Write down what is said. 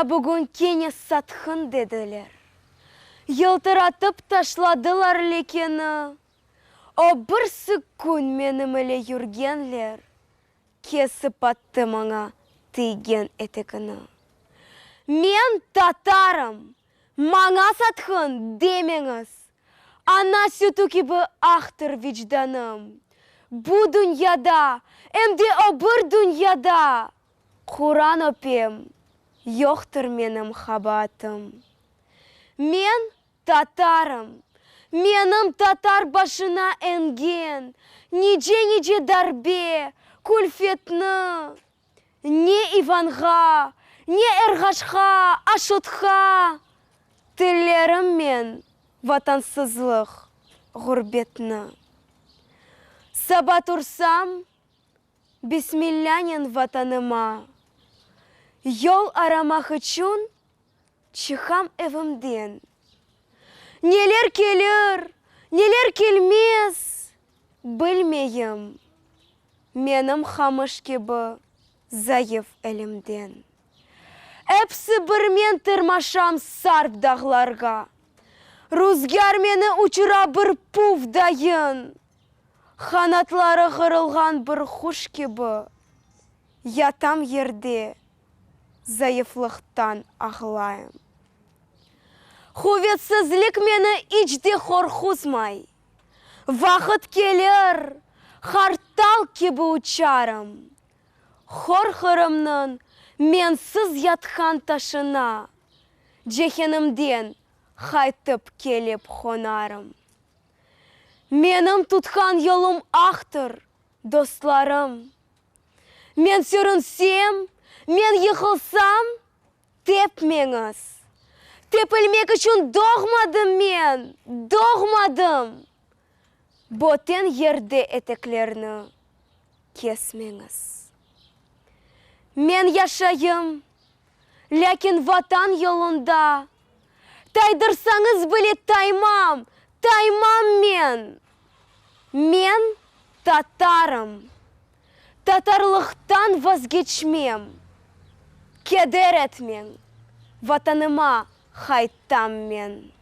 Maña bugün kene satqın dediler. Yıltıratıp taşladılar lekeni. O birsi kün menim ile yürgenler kesip attı maña tiygen etegini. Men tatarım, maña satqın demeñiz, ana sütü kibi aqtır vicdanım. Bu dünyada, em de o bir dünyada Quran öpem, yoqtır menim qabaatım. Men Tatarım, menim tatar başına engen nice-nice darbe, külfetni ne İvanğa, ne Erğaşqa, Aşotqa tillerim men vatansızlıq, ğurbetni. Saba tursam, Bismillânen Vatanıma yol aramaq içün Çıqam evimden. Neler kelir, neler kelmez, bilmeyim, Menim hamış kibi zayıf elimden. Epsi bir men tırmaşam sarp dağlarğa, Ruzgâr meni uçura bir puv dayın, Qanatları qırılğan bir quş kibi yatam yerde. Zayıflıqtan ağlayım. Quvetsizlik meni iç de qorquzmay. Vaqıt kelir, qartal kibi uçarım. Hor Qırımnıñ mensiz yatqan taşına cehennemden qaytıp kelip qonarım. Menim tutqan yolum aqtır, dostlarım. Men sürünsem, men yıqılsam, tepmeñiz. Tepilmek içün doğmadım men, doğmadım! Böten yerde eteklerni kesmeñiz. Men yaşayım, lâkin Vatan yolunda Taydırsañız bile taymam, taymam men! Men tatarım, tatarlıqtan vazgeçmem, Keder etmeñ, Vatanıma qaytam men!